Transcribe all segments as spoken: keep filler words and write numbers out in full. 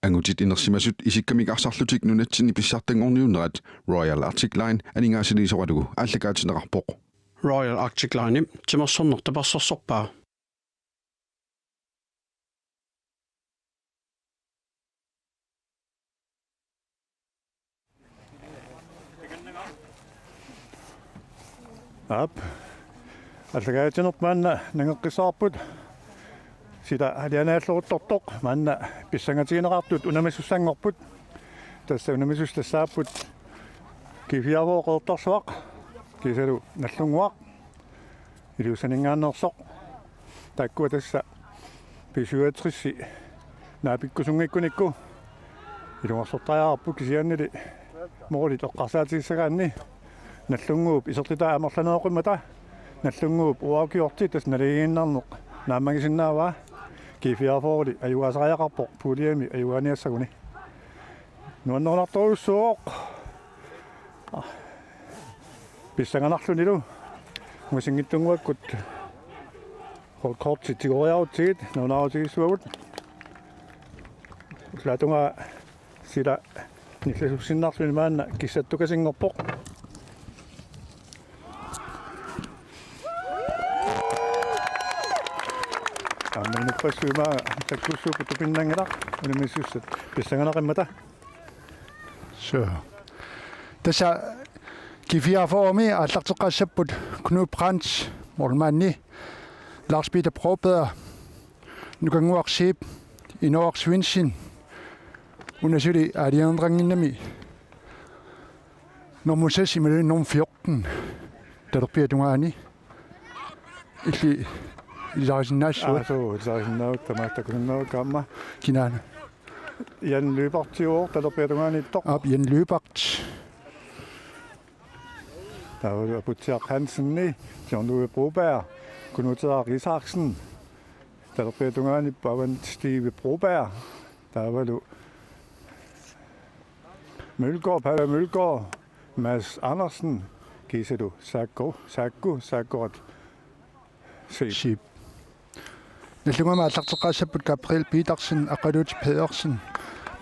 Angutit inersimasut isikkamik arsarlutik nunatsinni pissartanngorniunnerat Royal Arctic Line aningaasaliisoralugu aallakaatinneqarpoq. Royal Arctic Line-ip timersorneq tapersersorpaa. Aap. Aallakaatitsinerput maanna nangeqqissaarput. Sila alianaalleruttortoq maanna pissangatigineqartut unammisussanngorput. Tassa unammisut tassaapput G fireogfyrre Qeqertarsuaq kiisalu Nagdlunguaq. Iliussaninngaanneersoq. Taakkua tassa B syvogtres naapikkusunngikkunikku ilungersortariaqarput kisiannili målit eqqarsaatigissagaanni. Nagdlunguup isertitaa amerlaneroqimmata Nagdlunguup uaukkiorti tassa naligiinnarneq naammagisinnaavaa. G fireogfyrre ajugaasariaqarpoq puljemi ajugaaniassaguni. Nuannerunartorujussuuvoq. Pissanganarlunilu. Ungasinngitsunnguakkut holdkortit tigoriarutsigit nalunaarutigissuagut. Ullaatungaa sila nillersussinnarluni maanna kissattukasinngorpoq. Aamma inuppassuit maanga takkussuupput tupinnanngilaq unammissussat pissanganarmata. Så. Tassa G fireogfyrre-mi aallarteqqaassapput Knud Brandt, målmandi, Lars Peter Broberg, Nukannguaq Zeeb, Inooraq Svendsen, una suli aalajangerneqannginnami nummer seks imaluunniit nummer fjorten. Talerpiata tungaani. Illit ilisarisinnaassuat? Aa, suu, ilisarisinnaavakka tamatta kusannaavakka aamma. Kinaana? Jan Lyberth, talerpiata tungaaniittoq. Aap, Jan Lyberth. Taavalu Aputsiaq Hansen, John Louis Broberg, Knud Erik Isaksen. Talerpiata tungaani paavan Steve Broberg. Taavalu Mølgaard, Palle Mølgaard, Mads Andersen, kiisalu Saakku, Saakku, Saakkurat Zeeb. Zeeb. Nagdlunguami aallarteqqaassapput Gabriel Petersen, Aqqaluup Pedersen,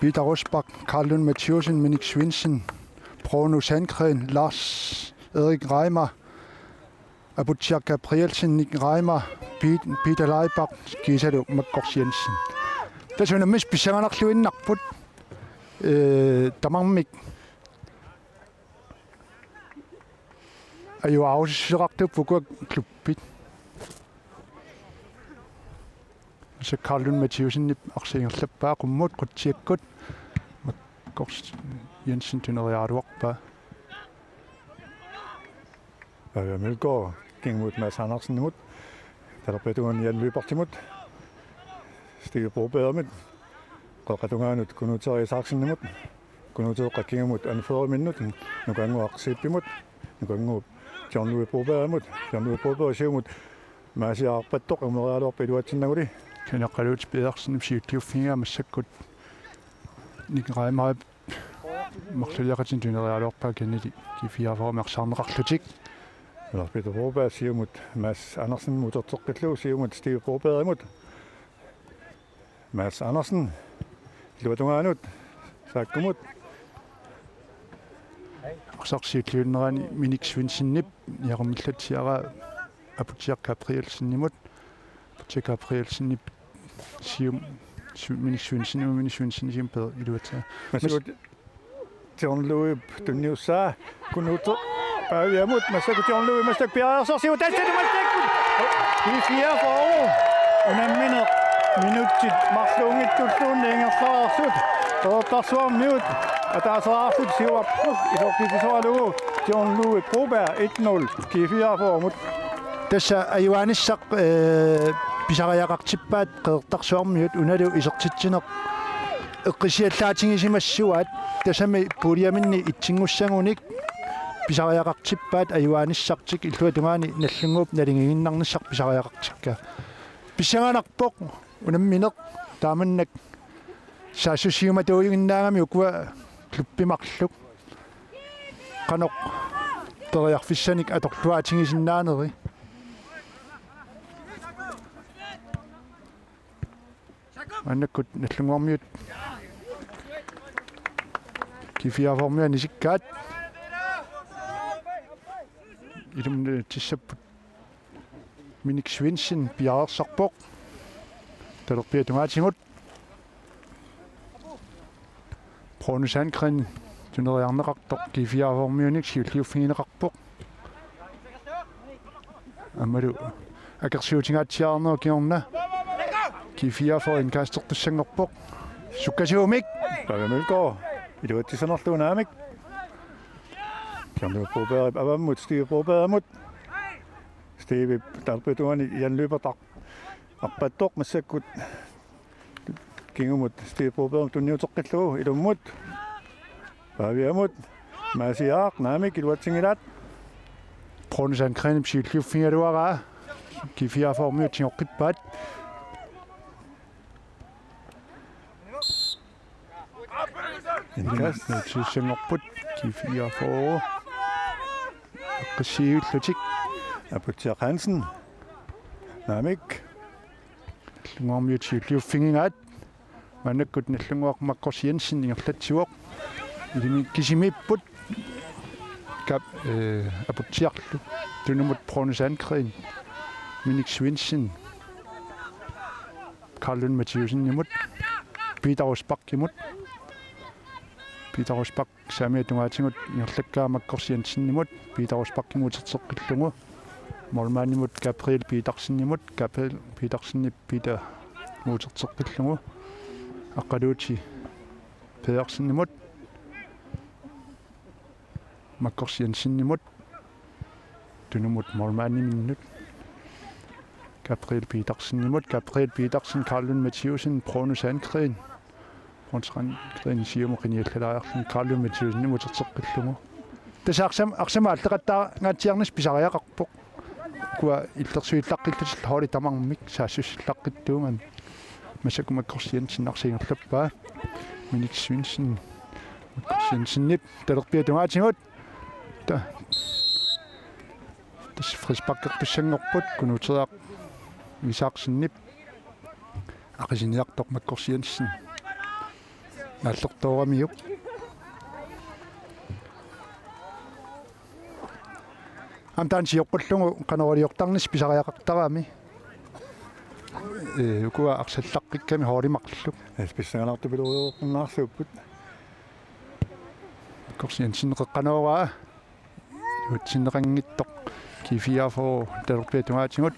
Peter Rosbach, Karl Lund Mathæussen, Minik Svendsen, Bruno Sandgreen, Lars Erik Reimer, Aputsiaq Gabrielsen, Nick Reimer, Pete-, Peter Leibach, kiisalu Makkors Jensen. Tassa unammisut pissanganarluinnarput, ee, tamarmik ajuaarussuseqartuupput ukua klubbit. Tassa Karl Lund Mathæussenip arsaq ingerlappaa qummut qutsiakkut. Makkors Jensen tuneriaraluarpaa. Palle Mølgaard, kingumut Mads Andersenimut. Talerpiata tungaani Jan Lyberthimut. Steve Brobergimut. Qeqqata tungaanut Knud Erik Isaksenimut. Knud Erik kingumut anføreriminnut. Nukannguaq Zeebimut. Nukannguup John Louis Brobergimut. John Louis Broberg siumut Maasi arpattoq umeriaraluarpoq iluatsinnaguli. Kinaqqaluut Pedersenip siulliuffigaa massakkut Nick Reimerip marluliaqatinik tuneriaraluarpaa kisiannili G fireogfyrre-mi arsaarneqarlutik. Lars Peter Broberg siumut Mads Andersen uterteqqillugu siumut Steve Brobergimut. Mads Andersen. Iluatungaanut. Saakkumut. Arsaq siulliunnerani Minik Svendsenip niarumillatsiaraa Aputsiaq Gabrielsenimut. Aputsiaq Gabrielsenip sium Sv-, Minik Svendsen, Minik Svendsen sium per iluatsaa. Massakkut John Louis tunniussaa Knud Erik Paviamut, massakkut John Louis, massakkut piareersorsiu, tassa massakkut. G fireogfyrre. Unammineq minutsit marluunngitsulluunniit ingerlareersut. Qeqertarsuarmiut ataaseqartut siuarput isortitsisooralugu John Louis Broberg et nul G fireogfyrre-mut. Tassa ajugaanissaq, ee, pisariaqartippaat Qeqertarsuarmiut unalu isertitsineq eqqissiallaatigisimassavaat, tassami puljeminni etsinngussagunik pisariaqartippaat ajugaanissartik illuatungaani Nagdlunguup naligiinnarnissaq pisariaqartikka. Pissanganarpoq unammineq taamannak saassussiumatuujuginnaagami ukua klubbit marluk qanoq periarfissanik atorluaatigisinnaanerat. Maannakkut Nagdlunguarmiut G fireogfyrre-miut isikkaat. Ilumut nalitsissapput. Minik Svendsen piareersarpoq. Talerpiata tungaatigut. Bruno Sandgreen tuneriarneqartoq G fireogfyrre-miunik siulliuffigineqarpoq. Aammalu akersuutingaatsiarnerup kingorna G fireogfyrre indkastertussanngorpoq. Sukkasuumik. Pavia Mølgaard. Iluatsitsinerlu naamik. Jan Broberg avammut, Steve Brobergimut. Steve talerpiata tungaani Jan Lyberth arpattoq massakkut. Kingumut Steve Broberg tunniuteqqillugu ilummut. Paviamut. Maasiaq naamik iluatsinngilaat. Bruno Sandgreenip siulliuffigigaluaraa. G fireogfyrre-miut tigoqqippaat. Indkast. Nalitsissanngorput G fireogfyrre. Qissiiullutik. Aputsiaq Hansen. Naamik. Nallunnguarmiut siulliuffigigaat. Maannakkut Nallunnguaq Markus Jensen ingerlatsivoq. Ilimi kisimiipput. Kap, eh, Aputsiarlu. Tunumut Bruno Sandgreen. Minik Svendsen. Karl Lund Mathiassenimut. Peter Rosbachimut. Peter Rosbach saamiata tungaatigut ingerlakkaa Markus Jensenimut. Peter Rosbachimut uterteqqillugu. Målmandimut Gabriel Petersenimut. Gabriel Petersenip Peter uterteqqillugu. Aqqaluuti Pedersenimut. Markus Jensenimut. Tunumut målmandiminnut. Gabriel Petersenimut. Gabriel Petersen, Karl Lund Mathiassen, Bruno Sandgreen. Bruno Sandgreen siumut qiniallalaariarluni Karl Lund Mathiassenimut uterteqqillugu. Tassa arsam-, arsamik aalleqattaangaatsiarnissaq pisariaqarpoq. Ukua illersuillaqqillutillu holdit tamarmik saassussillaqqittuugami. Massakkut Markus Jensen arsaq ingerlappaa. Minik Svendsen. Markus Jensenip talerpiata tungaatigut. Ta-, tassa frisparkertussanngorput Kunuuteriaq Isaksenip. Aqisiniartoq Markus Jensen. Naallertooramiuk. Aamma taanna sioqqullugu qanoq iliortarnissaq pisariaqartarami. Ee, ukua arsallaqqikkami holdit marluk. Ee, pissanganartupiloorunnaarsuupput. Markus Jensen qeqqanooraa. Iluatsinneqanngitsoq G fireogfyrre talerpiata tungaatigut.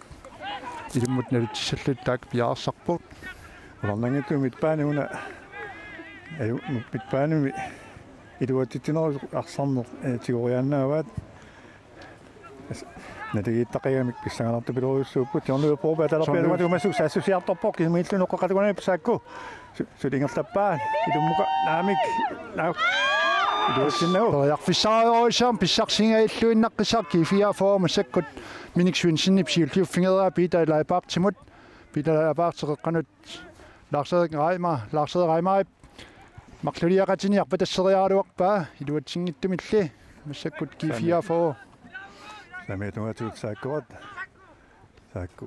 Ilummut nalitsissallutik taakku piareersarput. Ularnanngitsumik midtbane una. Aju, midtbanemi iluatsitsinerusoq arsarneq, eh, tigoriaannaavaat. As-, naligiittaqigamik pissanganartupiloorujussuupput. Jan Lyberth Broberg talerpiata tungaatigut massakkut saassussiartorpoq kisimiilluni oqqaqatagunani pissaakku. Su-, suli ingerlappaa. Ilummuka naamik. Naa-, iluatsinnagu. Periarfissaarujorujussaammata pissarsisingajalluinnaqqissaaq G fireogfyrre massakkut Minik Svensenip siulliuffigeraa Peter Leibartimut. Peter Leibarti qeqqanut Lars-Erik Reimer, Lars-Erik Reimerip marluliaqatini arpatasseriaraluarpaa iluatsinngitsumilli massakkut G fireogfyrre. Saamiata tungaatigut saakkuat. Saakku.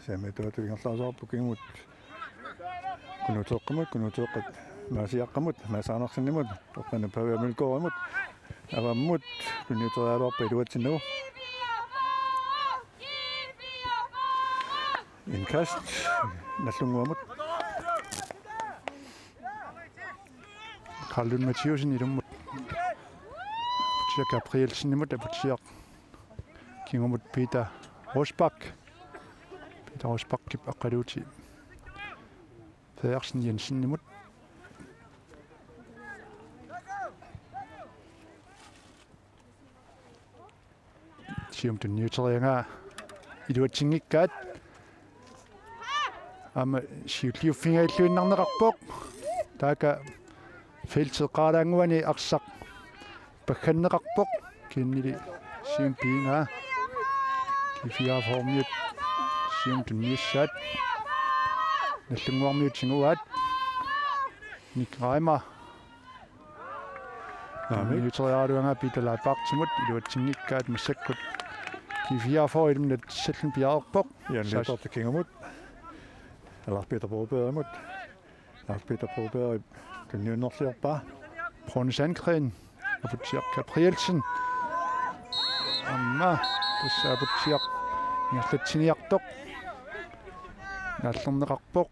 Saamiata tungaatigut ingerlaasoqarput kingumut. Kunuuteeqqamut, Kunuuteeqqat Maasiaqqamut, Mads Andersenimut, toqqani Pavia Mølgaardimut, avammut, tunniuteriaraluarpaa iluatsinnagu. Indkast, Nallunnguamut. Karl Lund Mathiassen ilummut. Aputsiaq Gabrielsenimut, Aputsiaq kingumut Peter Rosbach. Peter Rosbachip aqqaluuti Pedersen Jensenimut. Siumut tunniuteriaraa iluatsinngikkaat. Aamma siulliuffigigalluinnarneqarpoq. Taakku feltip eqqaalaannguani arsaq pagganneqarpoq. Kisiannili siumut piigaa. G fireogfyrre-miut siumut tunniussaat. Nallunnguarmiut tiguaat. Nick Reimer. Naamik. Tunniuteriaraluaraa Peter Leibartimut iluatsinngikkaat massakkut G fireogfyrre ilummut nalitsissallugu piareerpoq. Jan Saas- Lyberth kingumut. Lars Peter Brobergimut. Lars Peter Broberg tunniunnerliorpaa. Bruno Sandgren, Aputsiaq Gabrielsen. Aamma tassa Aputsiaq ingerlatsiniartoq. Naallerneqarpoq.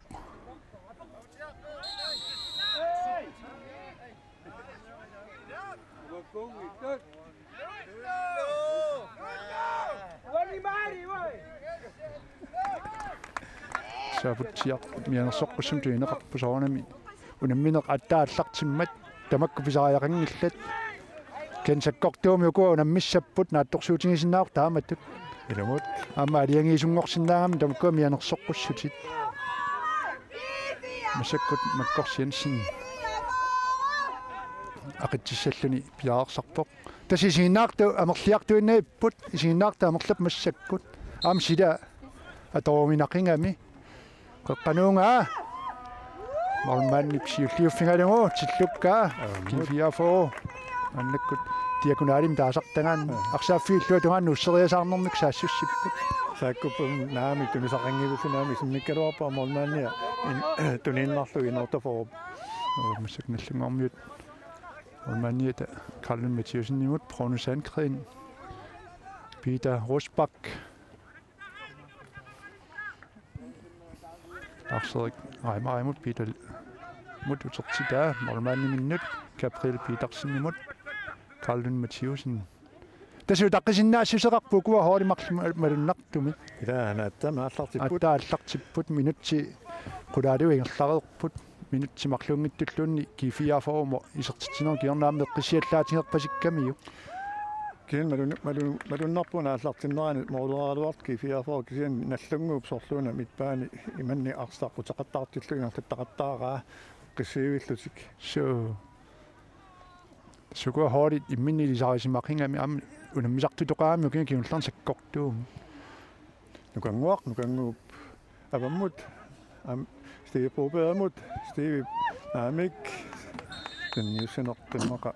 Aputsiaq mianersoqqussummik tunineqarpoq soorunami. Unammineq aatsaat aallartimmat tamakku pisariaqanngillat. Kisianni sakkortuumik ukua unammissapput naatsorsuutigisinnaavoq taamatut. Ilumut. Aamma aalajangiisunngorsinnaagami tamakkua mianersoqqussutit. Massakkut Makkorsi Jensen aqitsissalluni piareersarpoq. Tassa isiginnaartut amerliartuinnavipput, isiginnaartut amerlappoq massakkut. Aamma sila atoruminaqigami. Qeqqanuunga. Målmandip siulliuffigalugu tillukkaa. Aamma. G fireogfyrre. Maannakkut diagonalimi taasartagaat. Aa. Arsaaffiup illuatungaanut nuusseriasaarnermik saassussipput. Saakkuupput naamik tunisaqanngilluinnarmik isimmikkaluarpaa målmandia in-, tuniinnarlugu inortafoorup. Aa, massakkut Nagdlunguarmiut. Målmandiata Karl Lund Mathiassenimut, Bruno Sandgren, Peter Rosbach, Lars-Erik Reimerimut, Peter mut utertitaa, målmandiminnut Gabriel Petersenimut, Karl Lund Mathiassen. Tassa utaqqisinnaassuseqarput ukua holdit marluk ma-, malunnartumik. Ilaa, aatsaat aallartipput. Aatsaat aallartipput minutsit qulaaluit ingerlareerput. Minutsit marluunngitsulluunniit G fireogfyrre-mut isertitsinerup kingorna aamma eqqissiallaatigerpasikkamiuk. Kisianni malun-, malun-, malunnarpunga aallartinnerani måleraluartoq G fireogfyrre kisianni Nagdlunguup sorluuna midtbane imannak arsaq uteqattaartillugu ingerlattaqattaaraa qissiivillutik. Suu. Sukua holdit imminnut ilisarisimaqigamik aamma unammisartutoqaramik ukiuni kingullerni sakkortuumik. Nukannguaq, Nukannguup avammut, aamma Steve Brobergimut, Steve naamik, tunniussineq immaqa.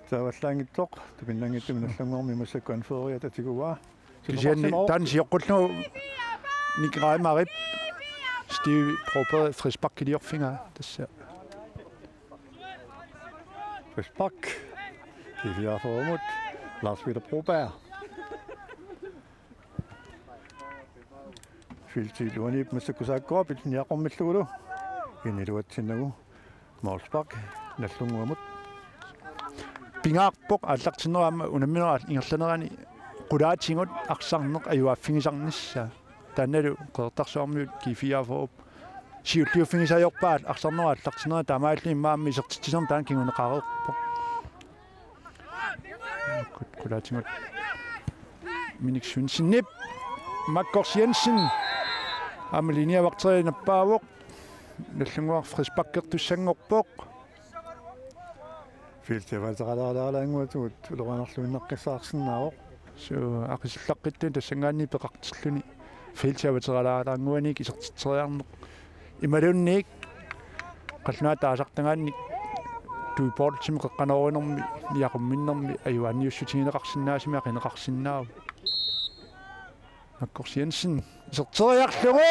Taavallaanngitsoq, tupinnanngitsumik Nagdlunguarmiut massakkut anføreriata tiguaa. Kisianni taanna sioqqullugu Nick Reimerip Steve Broberg frisparkiliorfigaa tassa. Frispark. G fireogfyrre-mut Lars Peter Broberg. Feltip iluaniippoq massakkut saakkuupput niaqormillugulu. Kisianni iluatsinnagu. Målspark Nagdlunguamut. Pingaarpoq aallartinnerup aamma unamminerup ingerlanerani qulaatigut arsarneq ajuaaffigisarnissaa. Taannalu Qeqertarsuarmiut G fireogfyrre-p siulliuffigisariaqarpaat arsarnerup aallartinnerani taamaalilluni immaqa aamma isertitsinermi taanna kinguneqareerpoq. Qu-, qulaatigut Minik Svendsenip, Makkors Jensen. Aamma linjevagteri nappaavoq. Nagdlunguaq frisparkertussanngorpoq. Feltip avateqalaalaannguatigut ulorianarluinnaqqissaarsinnaavoq. Suu, aqisillaqqittuni tassanngaanniit peqartilluni feltip avateqalaalaannguaniit isertitseriarneq. Imaluunniit qallunaat taasartagaanni Tuipoulsenimut qeqqanoorinermi niaqumminnermi ajuaanniussutigineqarsinnaasumik aqineqarsinnaavoq. Makkors Jensen iserteriarlugu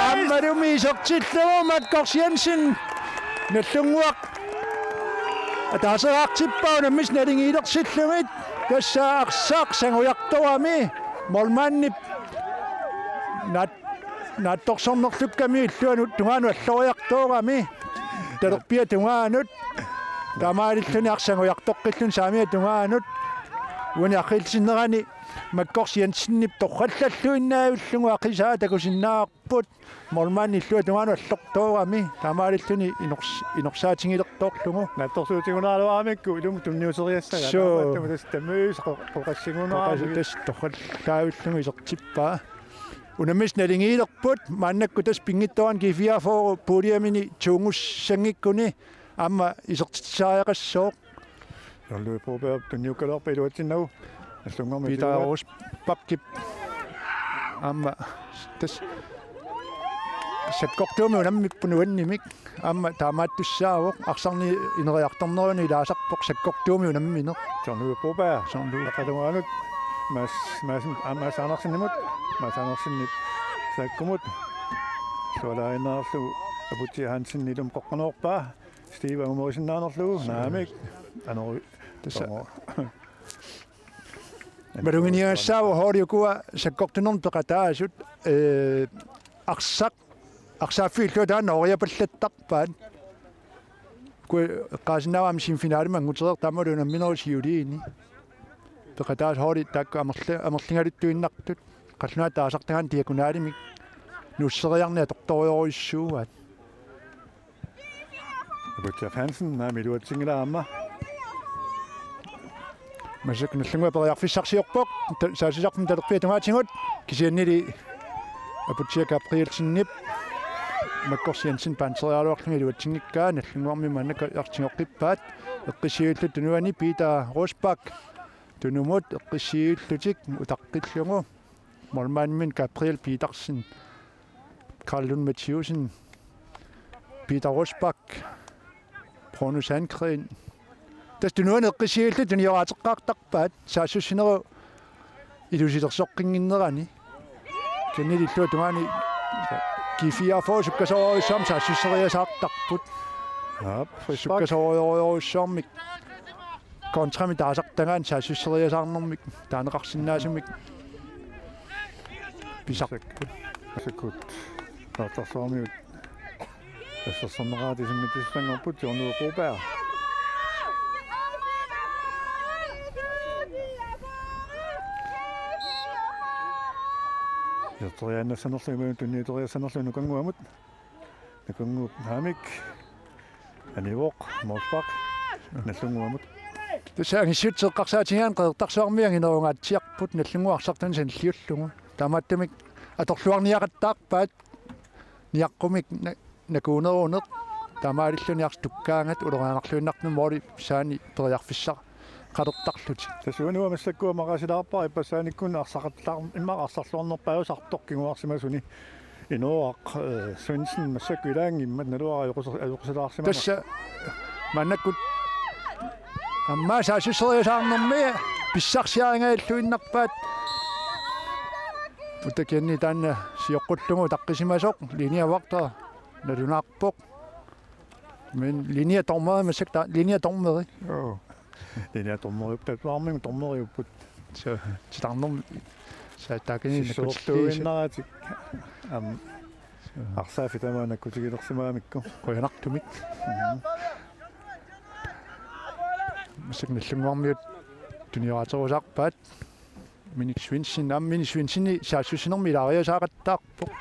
aammalumi isertillugu Makkors Jensen Nagdlunguaq ataaseq aallartippaa unammisut naligiilersillugit tassa arsaq sangujartorami målmandip naat-, naatsorsornerlukkami illuanut tungaanut alloriartorami talerpiata tungaanut taamaalilluni arsaq sangujartoqqilluni saamiata tungaanut uani arriillitinnerani Makkors Jensenip torrallalluinnavillugu aqisaa takusinnaavarput målmandi illuata tungaanut allortorami taamaalilluni inors-, inorsaatigilertorlugu. Naatsorsuutigunaraluaramikku ilumut tunniuseriassagaa. Suu. Taamaattumik tassa tammiis qo-, qoqassigunarami. Qoqassut tassa torrallavillugu isertippaa. Unammisut naligiilerput maannakkut tassa pinngitsoorani G fireogfyrre puljemini tunngassanngikkukkuni aamma isertitsisariaqassooq. John Louis Broberg tunniukkaluarpaa iluatsinnagu. Nagdlunguarmiut Peter iluat. Rosbachip aamma tassa sakkortuumik unammippoq nuannermik. Aamma taamaattussaavoq arsarneq ineriartornerani ilaasarpoq sakkortuumik unammineq. John Louis Broberg. John Louis. Naqatungaanut Mads, Mads, Mads Andersenimut. Mads Andersenip saakkumut. Sualaaginnarlugu Aputsiaq Hansen ilumut qeqqanoorpaa. Steve angumerisinnaannerlugu naamik. Anoru. Tassa. Maluginiagassaavoq holdit ukua sakkortunermut peqataasut, ee, arsaq, arsaaffiit illuatungaani nooriapallattarpaat. Ukua eqqaasinnaavaa aamma semifinalimi angutereertut aammalu unamminerup siuliini. Peqataasut holdit taakku amerli-, amerligaluttuinnartut. Qallunaatut taasartagaanni diagonalimik nuusseriarneq atortorujorujussuuaat. Aputsiaq Hansen, naamik iluatsinngilaq aamma. Massakkut Nagdlunguaq periarfissarsiorpoq, ta-, saassussisarfimmi talerpiata tungaatigut, kisiannili Aputsiaq Gabrielsenip, Makkorsi Jensen pantseriaraluarluni iluatsinngikkaa, Nagdlunguarmi maannakkut artigoqqippaat, eqqissiviillutik tunuani Peter Rosbach, tunumut eqqissiviillutik utaqqillugu, målmandimit Gabriel Petersen, Karl Lund Mathiussen, Peter Rosbach, Bruno Sandgren. Tassa tunuani eqqissiviillutik tunioraateqqaartarpaat, saassussinerup ilusilersoqqinnginnerani. Kisiannili illuatungaani G fireogfyrre sukkasoorujussuarmik saassusseriasaartarput. Aap, frispark. Sukkasoorujorujussuarmik. Kontramik taasartagaanni saassusseriasaarnermik taaneqarsinnaasumik pisarput. Massakkut Qeqertarsuarmiut assersorneqartut isimmitussanngorput, John Uwe Broberg. Iserteriaannassanerlugu imaluunniit tunniuteriassanerlugu Nukannguamut. Nukannguup naamik. Anivoq, Morsbach, Nagdlunguamut. Tassa angissutsip eqqarsaatigigaanni Qeqertarsuarmiut anginerungaatsiarput Nagdlunguaq arsartunik sanilliullugu. Taamaattumik atorluarniaqattaarpaat niaqqumik na-, nakuuneruneq. Taamaalilluni arsaq tukkaangat ulorianarluinnartumik måli saani periarfissaqalertarlutik. Tassa uanga massakkut maqaasilaarpara ippassaanikkut arsaqattaar-, immaqa arsarluarnerpaajusartoq kinguarsimasuni. Inooraq, eh, Svendsen massakkut ilaanngimmat naluara ajoquser-, ajoqusilaarsimavoq. Tassa maannakkut aamma saassusseriasaarnermi pissarsiarigalluinnarpaat. Uta kisianni taanna sioqqullugu utaqqisimasoq linjevagter nalunaarpoq. Men linjedommeri massakkut ta-, linjedommeri. Joo. Linjedommeriupput, tappavimmi dommeriupput. Suu, titarnermi. Suu, taakani nakkutilliisa. Sissoortuinnaratik. Aamma. Suu. Arsaaffik tamaat nakkutigilersimagamikku. Qujanartumik. Mhm. Massakkut Nagdlunguarmiut tunioraaterusaarpaat. Minik Svendsen, aamma Minik Svendsen saassussinermi ilaariasaaqattaarpoq.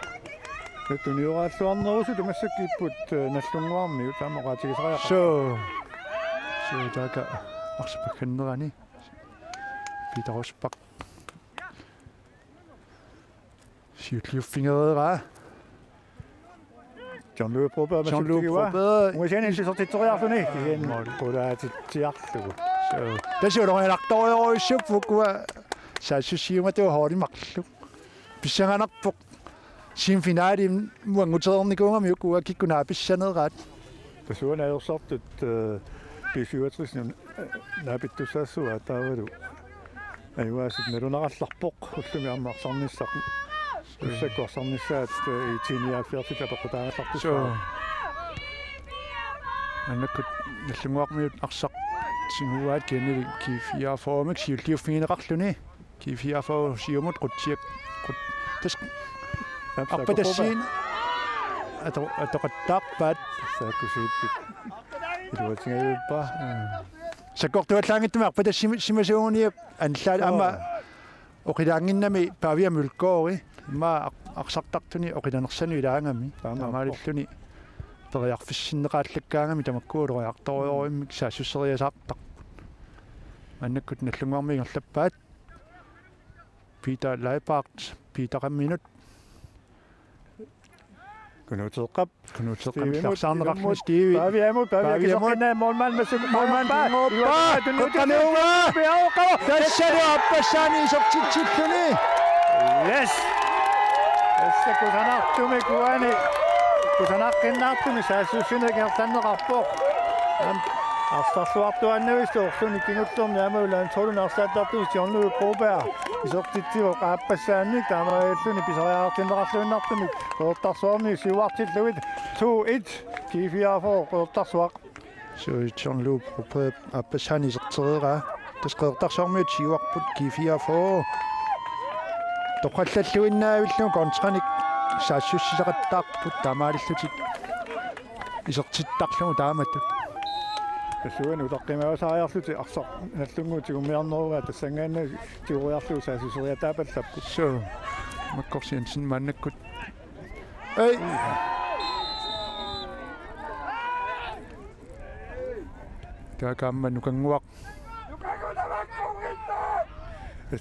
Tunioraalluarnerusut massakkut ipput, eh, Nagdlunguarmiut, taama oqaatigisariaqarpoq. Suu. Suu, taakku arsaq paggannerani. Peter Rosbach. Siulliuffigereeraa. John Louis Broberg, John Louis massakkut Broberg. Uanga kisianni isertitseriarluni. Kisianni Mål. Qulaatitsiarlugu. Suu. Tassa ulorianartorujorujussuupput ukua saassussiummata holdit marluk. Pissanganarpoq. Semifinalimut angutereernikuugami ukua kikkut naapissaneraat. Tassa uani ajorsartut, eh, B syvogtres-inut, eh, naapittussaassuupput taavalu. Ajugaasut nalunarallarpoq ullumi aamma arsarnissaq. Massakkut arsarnissaat, eh, I T nioghalvfjerds apeqqutaagallartussaavoq. Suu. Maannakkut Nagdlunguarmiut arsaq tiguaat kisiannili G fireogfyrre-mik siulliuffigineqarluni. G fireogfyrre siumut Qutsiak-, Qut-, tassa Aamma arpatassiin ato-, atoqattaarpaat. Saakkusiippik. Iluatsingajuppaa. Sakkortuallaanngitsumik arpatassimi-, simasuuguniuk annallaat aamma Joo. oqilaannginnami Pavia Mølgaardi. Immaqa ar-, arsartartuni oqilanersanut ilaagami. Taamaappoq. Taamaalilluni periarfissinneqaallakkaangami tamakku ulorianartorujorujummik saassusseriasaartarput. Maannakkut Nagdlunguarmiut ingerlappaat. Peter Leibart, Peter Kamminut. Kunuuteeqqap. Kunuuteeqqap Stevimut, ilarsaarneqarluni ilummut. Steve. Paviamut, Paviamut. Paviamut soqqinaa målmand massakkut. Målmand Paviamut. Tunngorpaa. Tunngorpaa. Tunngorpaa. Tunngorpaa. Tassani aappassaani isertitsilluni. Yes. Tassa kusanartumik uani. Kusanaqqinnaartumik saassussineq ingerlanneqarpoq. Aamma arsarluartuaannavissut orluni kingullerni aamma landsholdini arsaattartuusoq John Louis Broberg isertitsivoq aappassaannik taamaalilluni pisariaqartinneqarluinnartumik Qeqertarsuarmiut siuartillugit to et G fireogfyrre Qeqertarsuaq. Suu, John Luup Rupe aappassaani isertereeraa. Tassa Qeqertarsuarmiut siuarput G fireogfyrre. Toqqallalluinnaavillugu kontranik saassussisaqattaarput taamaalillutik isertittarlugu taamatut. Tassuuna utaqqimaasariarlutik arsaq nallunnguup tigummiarnerugaa tassanngaannaq tigoriarlugu saassusseriataapallappoq. Suu, Makkorsi Jensen maannakkut. Ei. Taakaamma Nukannguaq.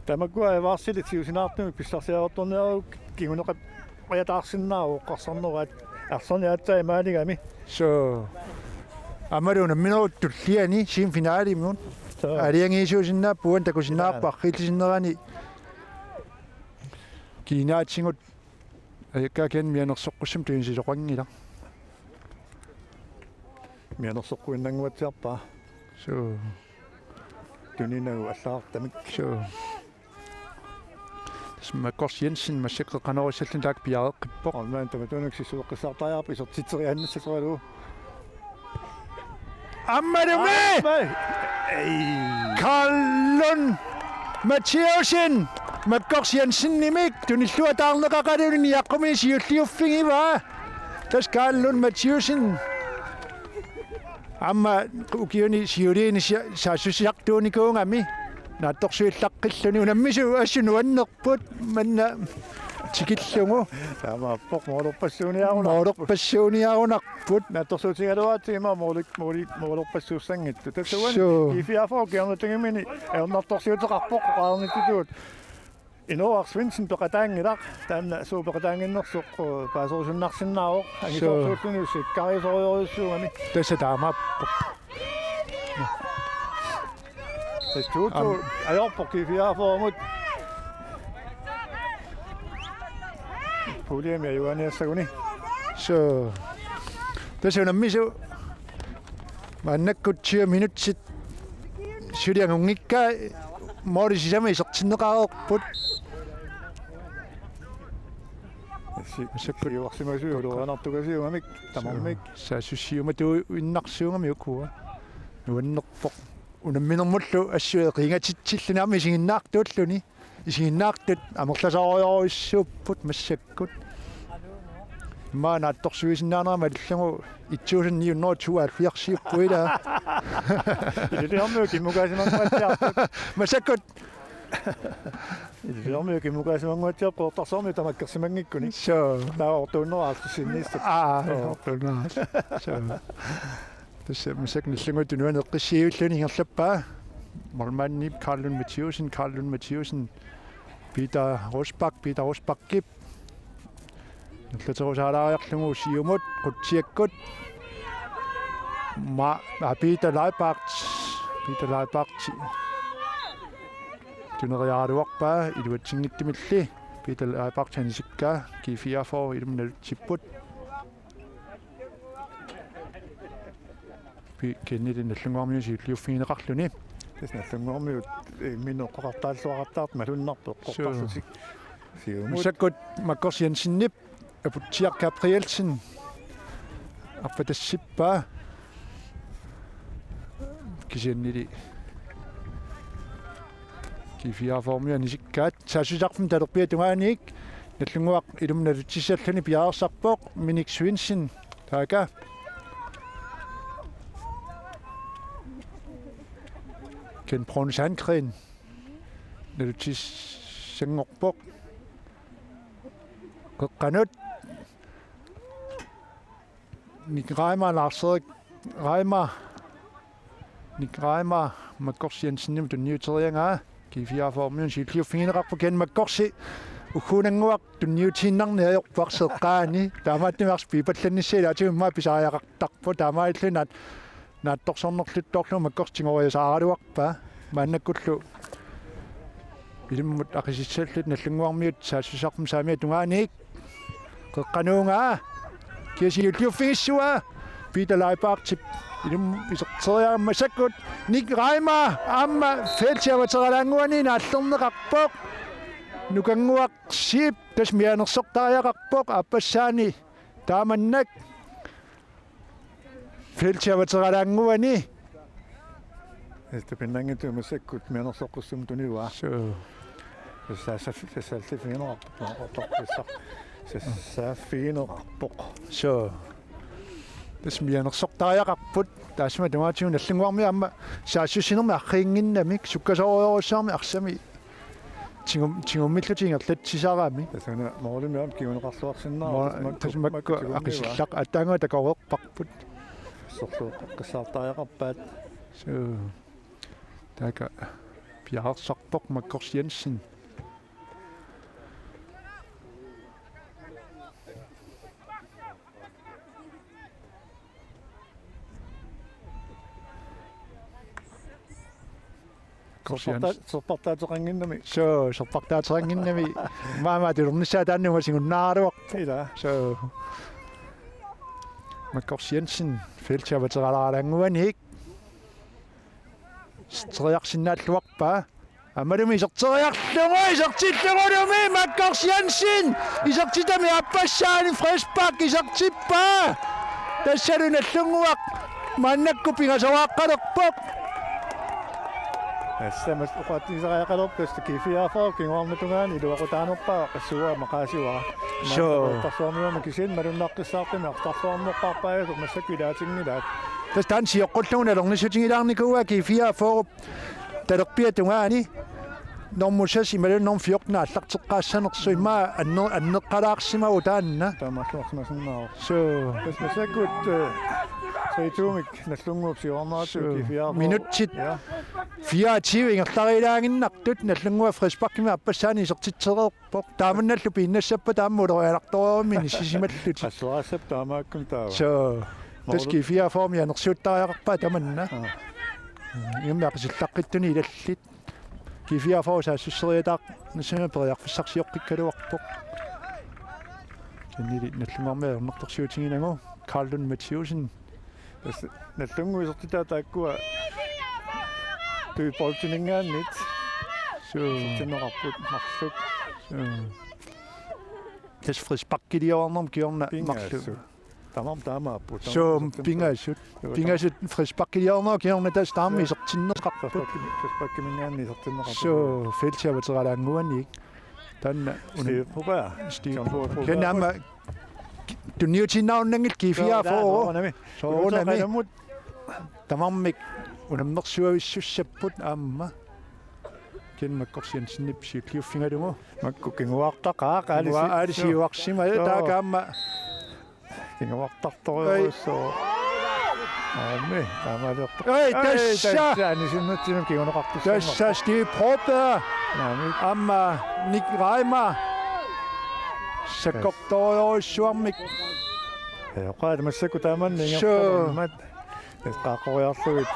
Tamakkua avaarsilit siusinaartumik pissarsiareertorniaruk kinguneqariataarsinnaavoq oqqarsarnerat arsarneq aatsaat maanigami. Suu. Aammalu unamminerup tulliani semifinalemiut. Suu. Aalajangiisuusinnaapput, uani takusinnaapput. Suu. Arriillisinnerani kinaatigut ajakkaakkan mianersoqqussamik tunisisoqanngilaq. Mianersoqquinnannguatsiarpaa. Suu. Tuninagu allagartamik. Suu. Tassa Makkorsi Jensen massakkut qeqqanoorissalluni taakku piareeqqippoq. Aamma tamatumunnga sissueqqissaartariaqarpoq isertitseriaannassagaluarlugu. Aammalumi! Aamma! Ei. Karl Lund Mathiassen Makkorsi Jensenimit tunilluataarneqaqaluni niaqqumini siulliuffigivaa. Tassa Karl Lund Mathiassen. Aamma ukiuni siuliini sia-, saassussisartuunikuugami naatsorsuillaqqilluni, unammisut assut nuannerput manna tikillugu. Taamaappoq, moolerpassuuniarunarpoq. Moolerpassuuniarunarput. Naatsorsuutigaluaratsigu immaqa moolik-, moolik-, moolerpassuussanngitsut. Tassa uani. Suu. G fireogfyrre kingornatigut ajornartorsiuteqarpoq oqarnittutut. Inooraq Svendsen peqataanngilaq, taanna suut peqataannginnersoq, eh, paaserusunnarsinnaavoq, angisoorsuulluni sikkaarisorujussuugami. Tassa taamaappoq. Tassa Tuutu Am- ajorpoq G fireogfyrremut. Puljemi ajugaaniassaguni. Suu. Tassa unammisut maannakkut tyve minutsit suli angunngikkaa, måli sisamat isertinneqareerput. Massakkut siuarsimasui ulorianartukasiugamik tamarmik. Saassussiumatuu innarsuugami ukua. Nuannerpoq. Unamminermullu assut eqiingatitsilluni aamma isiginnaartuulluni. Isiginnaartut amerlasoorujussuupput massakkut. Immaqa naatsorsuisinnaanermut allugu et tusind ni hundrede tooghalvfjerdsiupput ilaa. Ililiormiut kimmukaasimannguatsiarput. Massakkut. Ililiormiut kimmukaasimannguatsiarput Qeqertarsuarmiut tamakkersimanngikkuni. Suu. Taava ortuunnerup aallartinniissut. Aa, oo, ortuunnerup. Suu. Tassa massakkut nallinnguup tunuani eqqissiivilluni ingerlappaa. Målmandip Karl Lund Mathiassen, Karl Lund Mathiassen. Peter Rosbach, Peter Rosbachip. Ingerlaterusaalaariarlugu siumut, qutsiakkut. Ma-, aa, Peter Leibart. Peter Leibart. Tuneriaraluarpaa iluatsinngitsumilli. Peter Leibart anisikkaa, G fireogfyrre ilummut nalutsipput. Pi-, kennili Nallunnguarmiut siulliuffigineqarluni. Tassa Nallunnguarmiut, eh, imminnut oqoqartaalluaqattaartut malunnarpoq. Suu. Oqoqarlutik. Siumut. Massakkut Makkorsi Jensenip Aputsiaq Gabrielsen arpatassippaa. Kisiannili G fireogfyrremiut anisikkaat. Saassussisarfimmi talerpiata tungaaniit Nallunnguaq ilummut nalutsissalluni piareersarpoq, Minik Svendsen. Taaka. Ken Bruun Sandgreen. Nalutsissanngorpoq. Qeqqanut. Nick Reimer, Lars-Erik Reimer. Nick Reimer, Makkorsi Jensenimut tunniuteriaraa. G fireogfyrremiut siulliuffigineqarpoq, Ken Makkorsi. Ugguunannguaq tunniutiinnarneq ajorpoq arsaq eqqaani. Taamaattumik arsaq piipallannissaa ilaatigut immaqa pisariaqartarpoq. Taamaalilluni naatsorsornerluttorlugu Makkorsi tigoriasaaraluarpaa. Maannakkullu ilummut aqisissallutik Nallunnguarmiut saassussisarfimmi saamiata tungaaniit. Qeqqanuugaa. Kia siulliuffigissavaa. Peter Leibartip ilummut iserteriarami massakkut. Nick Reimer aamma feltip avateralaannguani naallerneqarpoq. Nukannguaq Zeeb tassa mianersortariaqarpoq aappassaani taamannak. Feltsi avateralaannguani. Esta pinnanngitsoq massakkut mianersoqqussummik tunivaa. Suu. Sassaallifigineqarpoq, sassaallifigineqarpoq. Suu. Tassa mianersortariaqarput. Taassuma tungaatigut Nagdlunguarmiut aamma saassussinermik arriinnginnamik sukkasoorujussuarmik arsami tigum-, tigummillutik ingerlatsisarami. Tassa una målimik aamma kinguneqarluarsinnaavoq. Mo-, tassa makku, tassa makku makku tigummiva. Aqisillaq aatsaannguaq takoreerparput. Sorluuqqissaartariaqarpaat. Suu. Taakku piareersarpoq Makkos Jensen. Makkos Jensen. Serpartaa-, serpartaateqannginnami. Suu, serpartaateqannginnami. Maama tulernissaa taanna uasigunnaaraluarpoq. Ila. Suu. Makkos Jensen, feltsi avateralaannguanik. Iserteriarsinnaalluarpaa. Aammalumi iserteriarlugu, isertillugulumi Makkos Jensen isertitami aappassaani frispark isertippaa. Tassalu Nagdlunguaq maannakkut pingasoqaqqalerpoq. Tassa oqaatigisariaqalerpoq tassa G fireogfyrre kinguarnertungaani iluaqutaanerpaaq assut maqaasivara. Suu. Maanna tassarsuarmiuama kisianni malunnaqqissaartumik artarluarnerpaarpaajusoq massakkut ilaatinngilaat. Tassa taanna sioqqullugu nalornissutigilaarnikuuaa G fireogfyrre talerpiata tungaani normu seks imaluunniit normu fjorten aallarteqqaassanersoq immaqa anner-, anneqqalaarsimavoq taanna. Taamaattuarsimasinnaavoq. Suu. Tassa massakkut, eh, tre to-mik Nagdlunguup siuarneratut. Suu. G fireogfyrre. Minutsit. Ja. Fireogtyve ingerlariilaaginnartut Nagdlunguaq frisparkimik aappassaani isertitsereerpoq. Taamannallu piinnassappat taama ulorianartoreerami inissisimallutik. Assuaraassap taamaakkun taava. Suu. Tassa G fireogfyrre mianersuuttariaqarpaa tamanna. Aa. Ingammik aqisillaqqittunik ilallit. G fireogfyrre saassusseriataarnissamut periarfissarsioqqikkaluarpoq. Kisiannili Nagdlunguarmiut ajornartorsiutiginagu Carl Lund Mathiussen. Tassa Nagdlunguup isertitai taakkua Thy Bolteninngaanniit. Suu. Isertinneqarput marluk. Suu. Tassa frisparkiliornermut kingorna marluk. Pingasut. Tamarmik taamaapput. Suu, tamarmik pingasut. Joo, pingasut frisparkiliornerup kingorna tassa taama isertinneqarput. Frisparki-, frisparkiminngaanniit isertinneqarput. Suu, feltsi avateralaannguanik. Taanna una-, Steve Broberg. Steve John Broberg. Kisianni aamma tunniutiinnarunanngilaq G fireogfyrre. Soorunami. Soorunami. Tamarmik unammersuavissussapput aamma. Kisianni Makkos Jensenip siulliuffigalugu. Makku kinguartaqaaq, aali si-, aali siuarsimavoq. Joo. Taakku aamma. Kinguartartorujussuuvoq. Aammi, taamaaliortoq. Ei, ei, tassa. Tassa, anisinnatsinnut kinguneqartussanngorpoq. Tassa Steve Broberg. Naamik. Aamma Nick Reimer. Sakkortoorujussuarmik. Ei, oqaat massakkut taamanna ingerlalermat. Eqqaaqqoriarlugit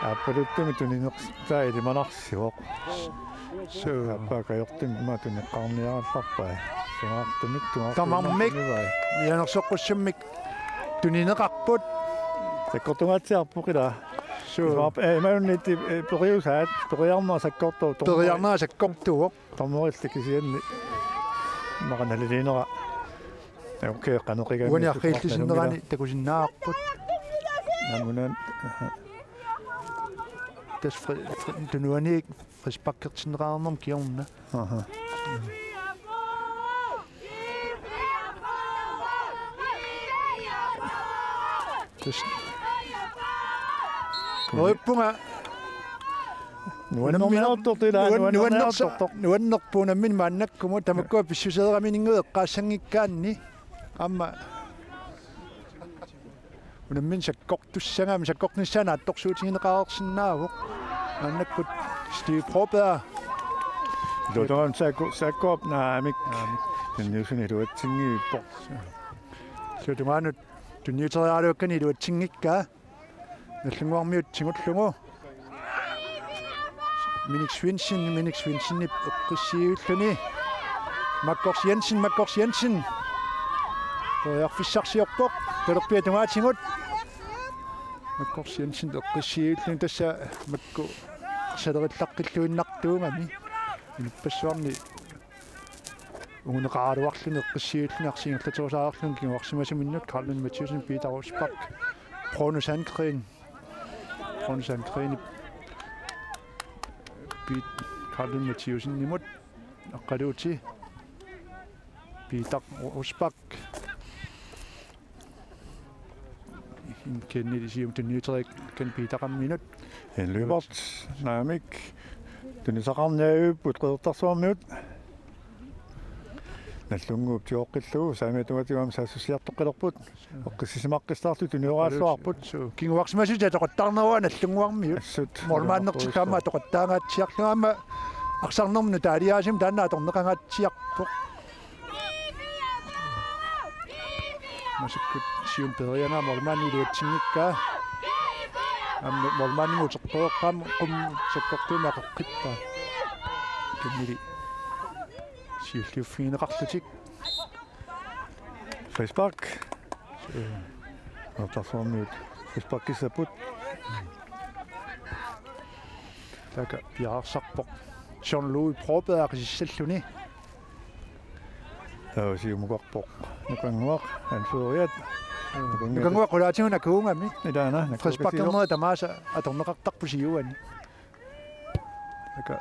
aappaluttumik tunineq-, taa ilimanarsivoq. Suu. Aappaa kajortumik ima tuneqqaarniarallarpai. Sungaartumik, tungaartumik. Tamarmik tunivai. Mianersoqqussummik tunineqarput. Sakkortungaatsiarpoq ila. Suu. Ismaap-, eh, imaluunniit, eh, periusaat, periarnera sakkortooq. Periarnera sakkortooq. Dommerilli kisianni. Immaqa naliliinera. Okay, qaneqigami. Uani arriillisinnerani takusinnaavarput. Namunan. Tassa fri-, fri-, tunuaniit frisparkertinneqarnermut kingorna. Aha. Tassa. Nuippunga. Nuannerniartortut ilaa, nuan-, nuannerniartortoq. Nuannersa-, nuannerpoq unammineq maannakkumut tamakkua pissuseeramininnguit eqqaassanngikkaanni. Aamma unammineq sakkortussagami, sakkortunissaa naatsorsuutigineqareersinnaavoq. Maannakkut Steve Broberg. Illuatungaanut Saakku, Saakkuup naamik. Naamik. Tunniussani iluatsinngippoq. Illuatungaanut tunniuteriaraluakkani iluatsinngikkaa. Nagdlunguarmiut tigullugu. Minik Svendsen, Minik Svendsenip eqqissiivilluni. Makkos Jensen, Makkos Jensen. Periarfissarsiorpoq, talerpiata tungaatigut. Makkos Jensen eqqissiivilluni tassa makku salerillaqqilluinnartuugami. Inuppassuarni unguneqaraluarluni eqqissiivilluni arsi ingerlaterusaarluni kinguarsimasuminnut Karl Lund Mathiussen, Peter Rosbach. Bruno Sandgreen. Bruno Sandgreen. Pit Karl Lund Mathiussenimut. Aqqaluuti. Peter Rosbach. Kenneth Sium tunniuteriikkaanni Peter Amminut. Jan Lyberth, naamik. Tunniussaqarniarupput Qeqertarsuarmiut. Nallunnguup tigoqqillugu saamiata tungaatigut aamma saassussiartoqqilerput. Eqqissisimaqqissaarlutik tunniussagaluarput. Suu, kinguarsimasutit atoqattaarneruaat Nallunnguarmiut. Assut. Målmandertikka aamma atoqattaangaatsiarlugu aamma arsarnermut nutaaliaasimavoq taanna atorneqangaatsiarpoq. Massakkut siumut peeriaraa målmandi iluatsinngikkaa. Aamma målmandimut utertoreqqaam qummut sakkortuumik aqeqqippaa. Kenneth siulliuffigineqarlutik. Frispark. Qeqertarsuarmiut frisparkissapput. Taakku piareersarpoq. John Louis Broberg aqisissalluni. Taava siumukarpoq Nukannguaq anføreriat. Nukannguaq qulaatigut nakuugami. Ilaana, nakuukkasiivoq. Frisparkernerit tamaasa atorneqartarput siuani. Taakku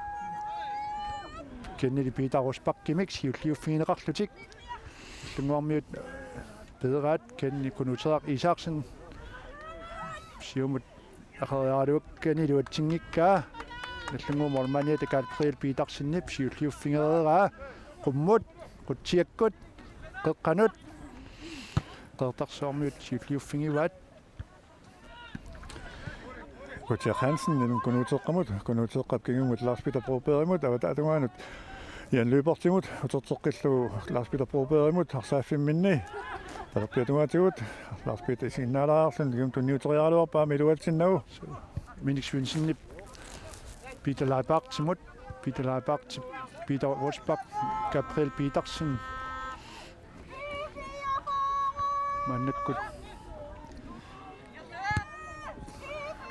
Kenneth Peter Rosbachimik siulliuffigineqarlutik. Nallunnguarmiut peeraat Kenneth Kunuuteraq Isaksen. Siumut aqeriaraluakkani iluatsinngikkaa. Nallunnguup målmandiata Gabriel Petersenip siulliuffigereeraa. Qummut, Qutsiakkut, Qeqqanut. Qeqertarsuarmiut siulliuffigivaat. Kutja Hansen, Nallunnguup Kunuuteqqamut, Kunuuteqqap kingumut Lars Peter Brobergimut, avataata tungaanut Jan Lyberthimut, uterteqqillugu Lars Peter Brobergimut, arsaaffimmini. Talerpiata tungaatigut, Lars Peter isiginnaalaarluni, kingumut tunniuteriaraluarpaa aamma iluatsinnagu. Minik Svendsenip Peter Leibartsimut, Peter Leibartip, Peter Rosbach, Gabriel Petersen. Maannakkut.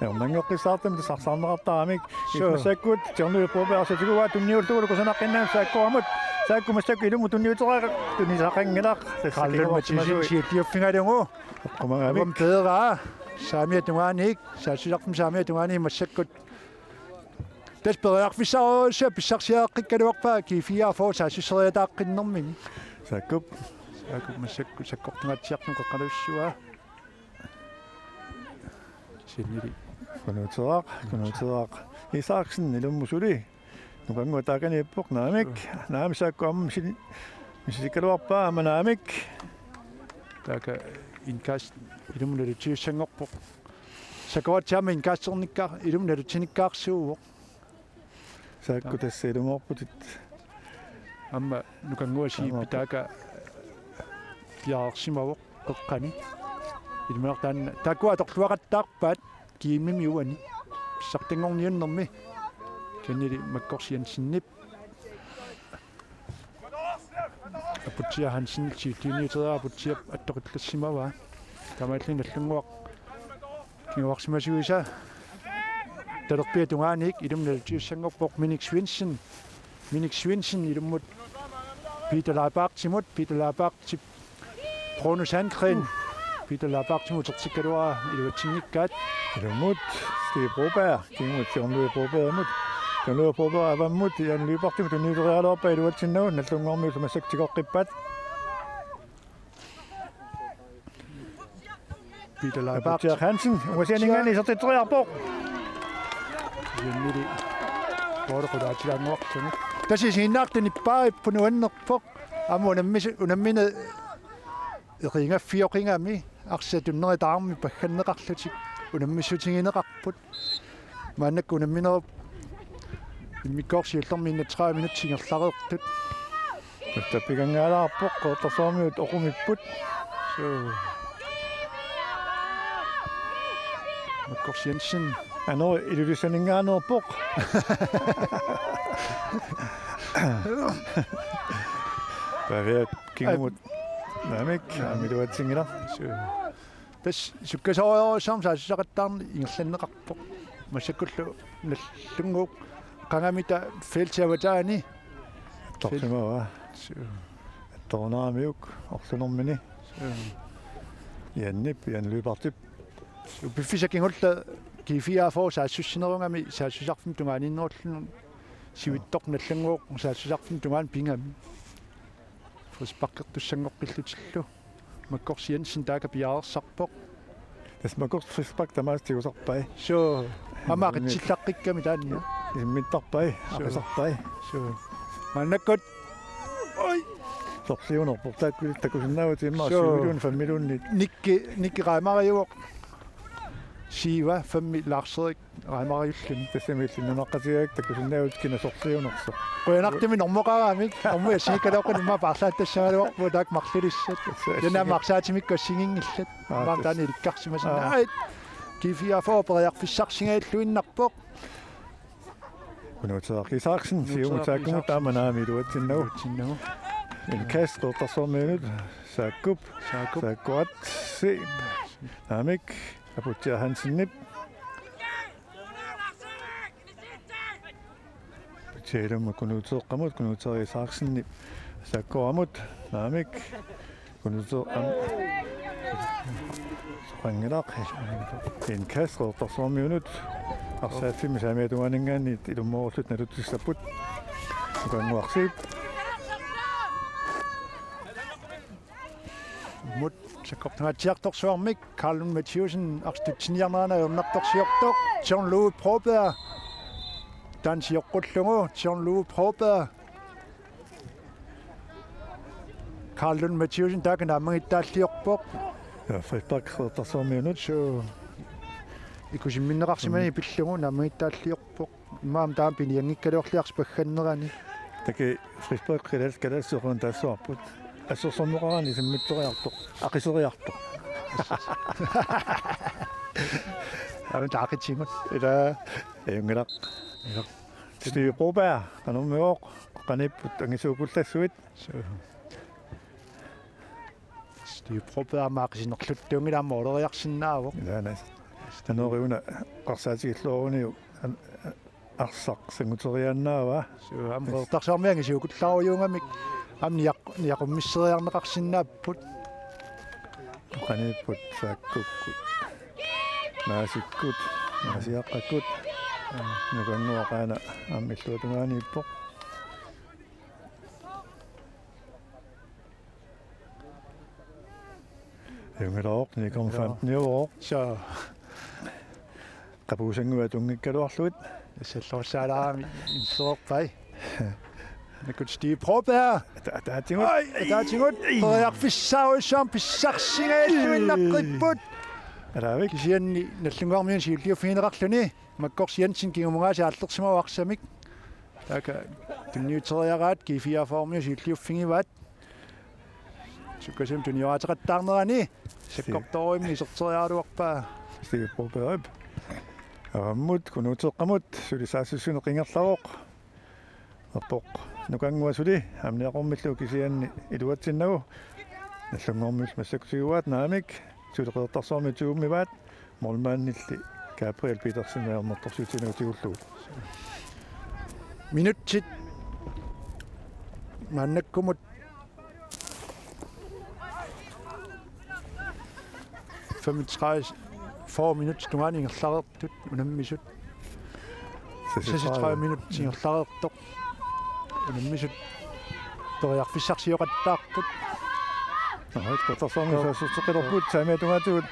Ermanngoqqissaartumik tassa arsaarneqartaramik. Suu. Massakkut John Louis Broberg arsaq tiguaa tunniullugulu kusanaqqinnamik Saakkuamut. Saakku massakkut ilummut tunniuteraa tunniussaqanngilaq. Tassa Karl Lund Mathiussen siulliuffigalugu. Eqqumagavik. Aamma peeraa. Saamiata tungaaniit. Saassussisartumi saamiata tungaaniit massakkut. Tassa periarfissarujussuaq pissarsiaqqikkaluarpaa G fireogfyrre saassusseriataaqqiinermini. Saakkup. Saakkup massakkut sakkortungaatsiartumik qeqqalussua. Sinnili. Kunuuteraq, Kunuuteraq. Isaksen ilummut suli. Nukannguaq taakaniippoq naamik. Naamik Saakku aamma misili-, misilikkaluarpaa aamma naamik. Taakku indkast ilummut nalutsiussanngorpoq. Sakuatsi aamma indkastinnikka-, ilummut nalutsinikkaarsuuvoq. Saakku tassa ilumoorputit. Aamma Nukannguaq siippi taakku piareersimavoq Qeqqani. Ilumut taanna taakkua atorluaqattaarpaat G M-imi uani. Pissartanngorniunnermi. Kenneth Makkorsi Jensenip. Aputsiaq Hansen siulliunniuteraa Aputsiap attoqillassimavaa. Taamaalilluni Nallunnguaq kinguarsimasuisa talerpiata tungaaniit ilummut nalutsiussanngorpoq Minik Svendsen. Minik Svendsen ilummut Peter Leibartsimut, Peter Leibartip Bruno Sandgreen. Peter Leibartsimut utertikkaluaraa iluatsinngikkaat. Ilummut Stig Broberg, kingumut John Louis Brobergimut. John Louis Broberg avammut Jan Lyberthimut tunniuteriaraluarpaa iluatsinnagu Nallunnguarmiut massakkut tigoqqippaat. Peter Leibartip. Aputsiaq Hansen, ungasianinngaanniit isertitseriarpoq. Sinnili. Poorqulaatilaanguartunut. Tassa isiginnaartut nippaaripput nuannerpoq. Aamma unammis-, unammineq eqingaffioqigami arsaq tunneri taarmi pagganneqarlutik unammissutigineqarput. Maannakkut unamminerup immikkoortoq siullermik enogtredive minutsit ingerlareertut. Tappikanngaalaarpoq, Qeqertarsuarmiut oqumipput. Suu. Makkorsi Jensen. Anori Ilulissaninngaanneerpoq. Paaviat kingumut. Naamik, aamma iluatsinngilaq. Suu. Tassa sukkasoorujussuarmik saassussaqattaarneq ingerlanneqarpoq. Massakkullu Nallunnguup qangamita feltip avataani. Attorsimavaa. Suu. Attorunaramiuk orsunermini. Suu. Janip, Jan Lyberthip. Piffissaq kingulleq G fireogfyrre saassussinerugami saassussarfimmi tungaaniinnerulluni sivitsoq Nallannguaq saassussarfimmi tungaanut pigami. Frisparkertussanngortillutillu. Makkorsi Jensen taakku piareersarpoq. Tassa Makkorsi frispark tamaasa tigusarpai. Suu, aamma aqitsillaqqikkami taanna. Isimmittarpai, suu, aqisarpai. Suu. Maannakkut. Oi. Sorliunerpoq taakku takusinnaavatit immaqa, suu, syviluunniit femmiluunniit. Nikki, Nikki Raimariuvoq. Syv femmi Lars-Erik Raimariulluni. Tassami illit nunaqqatigaakka takusinnaavutit kina sorliunersoq. Qujanartumik normoqaraangamik, normu assigiikkaluaqqunimmi paarlaattassagaluarpunga taakku marlulissat. Tassa. Janama arsaatimik assigiinngillat. Aa, maam tassa. Taanna ilikkarsimasinnaavara. Aa. Ai, G fireogfyrre periarfissarsigajalluinnarpoq. Kunuuteeraq Isaksen, Kunuuteeraq siumut Saakkumut Isaksen. Taama naamik iluatsinnagu. Iluatsinnagu. Indkast Qeqertarsuarmiunut, Saakkup. Saakkup. Saakkup atsi. Naamik, Aputsiaq Hansenip. Aputsiaq ilumut Kunuuteeqqamut, Kunuuteeraq Isaksenip. Saakkuamut, naamik. Kunuuteeq am-, soqanngilaq. Indkast Qeqertarsuarmiunut. Arsaaffimmi saamiata tungaaninngaanniit ilumoorulluni naluttussaapput. Nukannguaq Zeeb. Mut sakkortungaatsiartorsuarmik Karl Lund Mathiussen artutsiniarnerani ajornartorsiortoq. John Louis Broberg. Taanna sioqqullugu John Louis Broberg. Karl Lund Mathiussen taakku naammagittaalliorpoq. Ja, frispark Qeqertarsuarmiunut. Suu. Ikusimminneqarsimaneq, mm, pillugu naammagittaalliorpoq. Immaqa taama pinianngikkaluarliarsi paggannerani. Taakku frispark kalal-, kalaallisut taassuarput. Assersorneqarani isimmittoriartoq. Aqiseriartoq. Aamma taaqitigut. Ila. Ajunngilaq. Ila. Steve Broberg, qanormioq, qanipput angisuukullassuit. Suu. Steve Broberg aamma aqisinerluttuunngilaq aamma oleriarsinnaavoq. Ilaa, nice. Anoriuna qarsaatigilluaruniuk an-, a-, arsaq sanguteriaannaavaa. Suu, aamma Qeqertarsuarmiut angisuukullaarujuugamik aamma niaq-, niaqqummisseriarneqarsinnaapput. Qanipput Saakkukkut. Naasikkut, Naasiaqqakkut. Nukannguaq aana aamma illuatungaaniippoq. Ajunngilaq, Nikom Fanteniuvoq. Suu. Qapuusannguit atunngikkaluarlugit. Assalluassaalaarami inserpai. Nakkut Steve Broberg. Ata-, ataatigut. Ai, ataatigut. Ai. Periarfissaarujussuarmik pissarsigajalluinnaqqippoq. Alaavik. Kisianni Nallunnguarmiunut siulliuffigineqarluni. Makkorsi Jensen kingumut aasiit aallersimavoq arsamik. Taakku tunniuteriaraat G fireogfyrremiut siulliuffigivaat. Sukkasuumik tunioraateqattaarnerani sakkortoorujummik iserteriaraluarpaa. Steve Brobergip. Avammut, Kunuuteeqqamut, suli saassussineq ingerlavoq. Appoq. Nukannguaq suli, aamma niaqqummillugu kisianni iluatsinnagu. Nallunnguarmiut massakkut tiguaat, naamik, suli Qeqertarsuarmiut tigummivaat. Målmandilli Gabriel Petersen ajornartorsiutigineqartigu tigullugu. Minutsit maannakkumut femogtredive, fyrre minutsit tungaanut ingerlareertut unammisut. Seksogtredive. Seksogtredive minutsit ingerlareertoq. Unammisut periarfissarsioqattaarput. Aha, Qeqertarsuarmiut saassuseqqilerput, saamiata tungaatigut.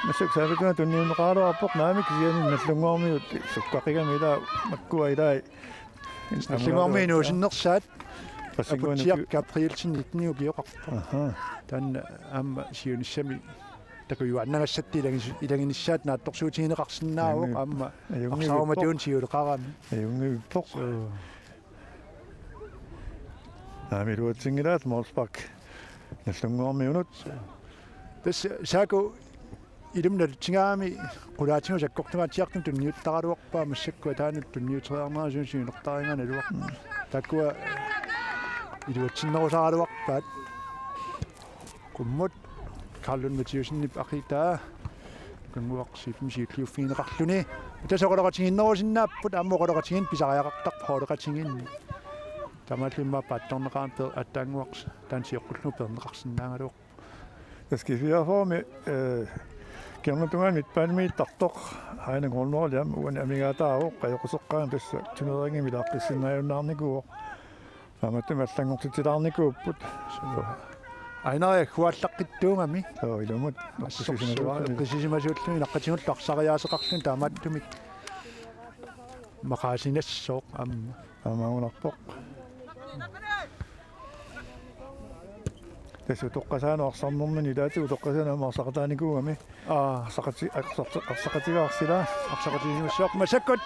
Massakkut saamiata tungaatigut tunniunneqaraluarpoq, naamik, kisianni Nallunnguarmiut sukkaqigami ilaa makkua ilai. Nallunnguarmiut inuusunnersaat. Aputsiaq Gabrielsen nitten ukioqarpoq. Aha. Taanna aamma siunissami takujuaannagassatut ilagis-, ilaginissaat naatsorsuutigineqarsinnaavoq. Ajunngivippoq. Aamma arsarumatuun siuleqarami. Ajunngivippoq. Suu. Naamik, iluatsinngilaat målspark Nallunnguarmiunut. Tassa Saakku ilumut nalutsigaangami qulaatigut sakkortungaatsiartumik tunniuttaraluarpaa, massakkut ataanut tunniuteriarnerani suna siunertarigaluarpoq. Taakkua iluatsinnerusaraluarpaat. Qummut Karl Lund Mathiussenip aqitaa. Nukannguaq Zeebimik siulliuffigineqarluni. Tassa oqaloqatigiinnerusinnaapput, aamma oqaloqatigiinneq pisariaqartarpoq holdeqatigiinneq. Taamaalillutit immaqa paatsorneqarami per-, aatsaannguaq taanna sioqqullugu peerneqarsinnaagaluarpoq. Tassa G fireogfyrremi, øh, Kingornatungaani midtbanemiittartoq Heine Grunwald aamma uani amigaataavoq, qajoquseqqaarami tassa turneringi ilaaqqissinnaajunnaarnikuuvoq. Taamaattumik allanngortitsilaarnikuupput. Ainaria agguaallaqqittuugami. Joo, ilumut. Assorsuaq eqqissisimasuulluni naqqatigullu arsariaaseqarluni taamaattumik maqaasinassooq aamma. Aamma unarpoq. Tassa utoqqasaanut arsarnermini ilaatigut utoqqasaanut aamma arsaqataanikuugami. Aa. Arsaqati-, arsaq-, arsaqatigaarsilaa. Arsaqatigiinnassaaq massakkut.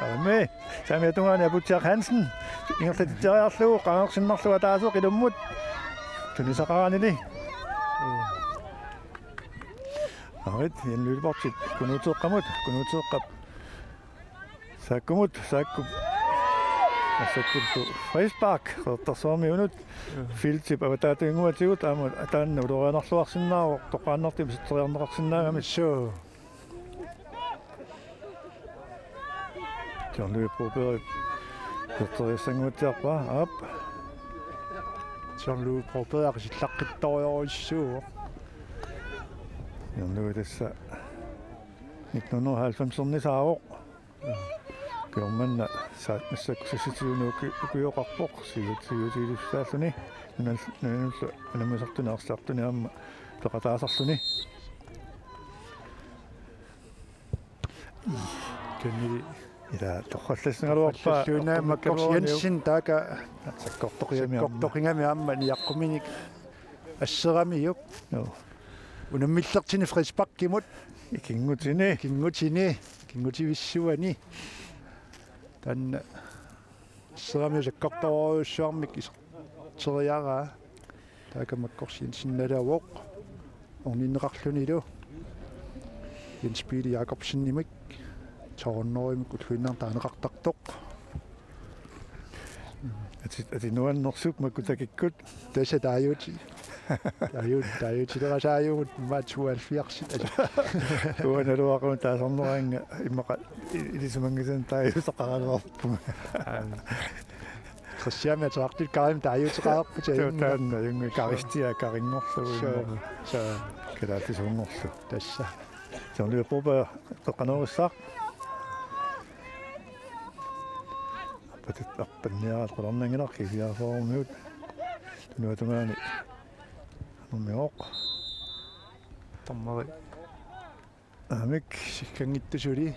Aammi. Saamiata tungaani Aputsiaq Hansen. Ingerlatitsiariarlugu qaangersinnarlugu ataaseq ilummut. Tunisaqaranili. Arit, Jan Lyberthip Kunuuteeqqamut, Kunuuteeqqap Saakkumut, Saakkup. Massakkullu frispark, Qeqertarsuarmiunut. Filtip avataatinnguatigut, aamma taanna ulorianarluarsinnaavoq, toqqaannartumik iserteriarneqarsinnaagami. Suu. John Louis Broberg. Iserteriassannguatsiarpaa, aap. John Louis Broberg, sillaqqittorujussuuvoq. John Louis tassa nitten hundrede og halvfems saavoq. Kujormanna sa-, massakkut seksogtyve uki-, ukioqarpoq, siut-, siutigisussaalluni. Nunal-, nunanullu unammisartuni arsartuni aamma peqataasarluni. Kennedy. Ila torrallassingaluarpaa. Torrallassuinaa Makkorsi Jensen taakku sakkortoqigami aamma. Sakkortoqigami aamma niaqquminik asseramiuk. Joo. Unammillertuni frisparkimut. Ikinngutini. Ikinngutini. Ikinngutivissuani. Taanna asseramiuk sakkortoorujussuarmik iserteriaraa. Taakku Makkorsi Jensen nalavoq. Orninneqarlunilu. Jens Pele Jakobsenimik. Toornorimik ulluinnarni taaneqartartoq. Ati-, ati nuannersuk makku takikkut. Tassa taaguuti. Taaguuti, taaguuti. Tera saajugut, maat sualfiarsit. Uanga naluara taasarneraanga immaqa i-, ilisimanngisan taaguuteqaraluarpunga. Aa. Christian ateqartut Karim taaguuteqarput. Suu, taanna, junngu Karistia Karinngorlugu. Suu, immaqa. Suu. Kalaallisuunngorlugu. Tassa. John Louis Broberg, toqqanerussaaq. Apatit arpanniaraat qularnanngilaq G-fireogfyrremiut. Tunuatungaani. Anormigooq. Dommeri. Aamik. Sikkanngitsoq suli.